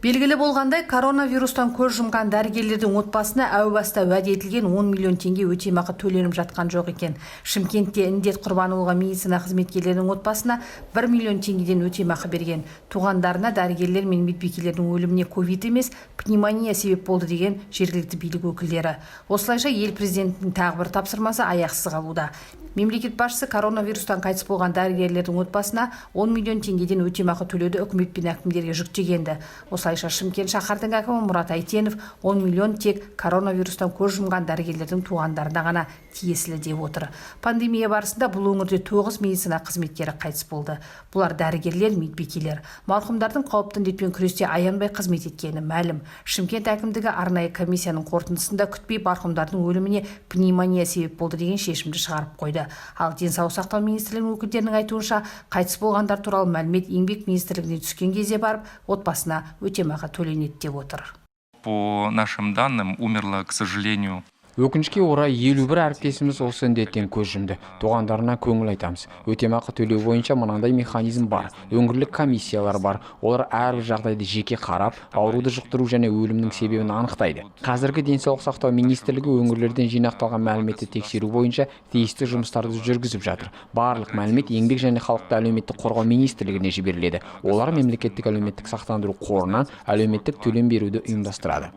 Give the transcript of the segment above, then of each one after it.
Белгілі болғандай, коронавирустан көз жұмған дәрігерлердің отбасына әу баста уәде етілген 10 миллион теңге өтемақы төленіп жатқан жоқ екен. Шымкентте індет құрбаны болған медицина қызметкерлерінің отбасына 1 миллион теңгеден өтемақы берген. Туғандарына дәрігерлер мен медбикелердің өліміне ковид емес, пневмония себеп болды деген жергілікті билік өкілдері. Осылайша, ел президентінің тағы бір тапсырмасы аяқсыз қалуда. Мемлекет басшысы коронавирустан қайтыс болған дәрігерлердің отбасына 10 миллион теңгеден өтемақы төлеуді үкімет пен әкімдерге жүктеген-ді. Осылайша, Шымкент шаһардың әкімі Мұрат Әйтенов 10 миллион тек коронавирустан көз жұмған дәрігерлердің туғандарына ғана тиесілі деп отыр. Пандемия барысында бұл өңірде 9 медицина қызметкері қайтыс болды. Бұлар дәрігерлер, медбикелер. Марқұмдардың қауіпті індетпен күресте аянбай қызмет еткені мәлім. Шымкент әкімдігі арнайы комиссияның қорытындысын да күтпей, марқұмдардың өліміне пневмония себеп болды деген шешімді шығарып қойды. Ал Денсаулық сақтау министрлігінің өкілдерінің айтуынша, қайтыс болғандар туралы мәлімет Еңбек министрлігіне түскен кезде барып отбасына өтемақы төленеді деп отыр. По нашим данным, умерло, к сожалению, Өкінішке орай, 51 әріптесіміз осы індеттен көз жұмды. Туғандарына көңіл айтамыз. Өтемақы төлеу бойынша мынандай механизм бар: өңірлік комиссиялар бар. Олар әрбір жағдайды жеке қарап, ауруды жұқтыру және өлімнің себебін анықтайды. Қазіргі Денсаулық сақтау министрлігі өңірлерден жинақталған мәліметті тексеру бойынша тиісті жұмыстарды жүргізіп жатыр. Барлық мәлімет Еңбек және халықты әлеуметтік қорғау министрлігіне жіберіледі. Олар Мемлекеттік әлеуметтік сақтандыру қорынан әлеуметтік төлем беруді ұйымдастырады.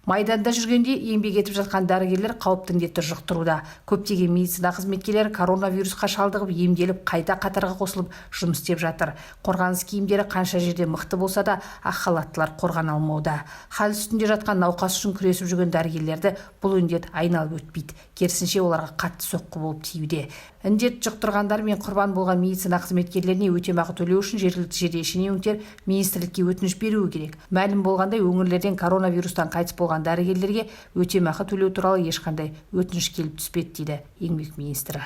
Майданда жүргенде еңбек етіп жатқан дәрігерлер қауіпті індетті жұқтыруда. Көптеген медицина қызметкерлері коронавирусқа шалдығып, емделіп, қайта қатарға қосылып жұмыс істеп жатыр. Қорғаныс киімдері қанша жерде мықты болса да, ақ халаттылар қорғана алмауда. Хал үстінде жатқан науқас үшін күресіп жүрген дәрігерлерді бұл індет айналып өтпейді. Керісінше, оларға қатты соққы болып тиюде. Індет жұқтырғандар мен құрбан болған медицина қызметкерлеріне өтемақы төлеу үшін жергілікті жерде шенеуніктер министрлікке өтініш беруі керек. Мәлім болғандай, өңірлерден коронавирустан қайтыс болған дәрігерлерге өтемақы төлеу туралы ешқандай өтініш келіп түспеді дейді еңбек министрі.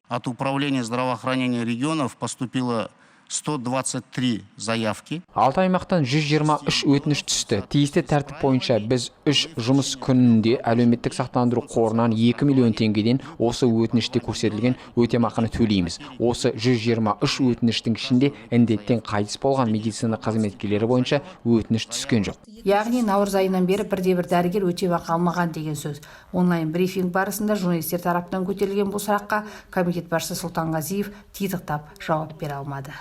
От управления здравоохранения регионов поступило 123 заявки. Алты аймақтан 123 өтініш түсті. Тиісті тәртіп бойынша біз 3 жұмыс күнінде әлеуметтік сақтандыру қорынан 2 миллион теңгеден осы өтініште көрсетілген өтемақыны төлейміз. Осы 123 өтініштің ішінде індеттен қайтыс болған медицина қызметкерлері бойынша өтініш түскен жоқ. Яғни наурыз айынан бері бірде бір дәрігер өтемақы алмаған деген сөз. Онлайн брифинг барысында журналистер тарапынан көтерілген бұл сұраққа комитет басшысы Сұлтанғазиев титықтап жауап бере алмады.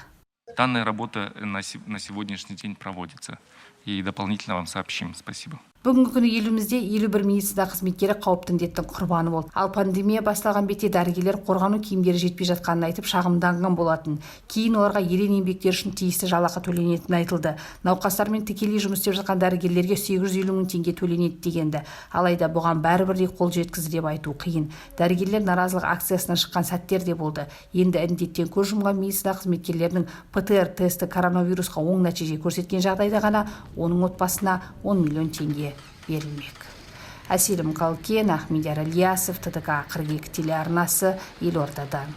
Данная работа на сегодняшний день проводится. И дополнительно вам сообщим. Спасибо. Бүгінгі күні елімізде 51 медицина қызметкері қауіпті індеттің құрбаны болды. Ал пандемия басталған бетте дәрігерлер қорғану киімдері жетпей жатқанын айтып шағымданған болатын. Кейін оларға ерен еңбектері үшін тиісті жалақы төленетіні айтылды. Науқастармен тікелей жұмыс істеп жатқан дәрігерлерге 850 мың теңге төленеді дегенді. Алайда бұған бәрібір де қол жеткізді деп айту қиын. Дәрігерлер наразылық акциясына шыққан сәттер де болды. Енді індеттен көз жұмған медицина қызметкерлерінің ПТР тесті коронавирусқа оң нәтиже көрсеткен жағдайда ғана оның отбасына 10 миллион теңге берілмек. Әселім Қалкен, Ахмедияр Ілиясов, ТДК 42 телеарнасы, елордадан.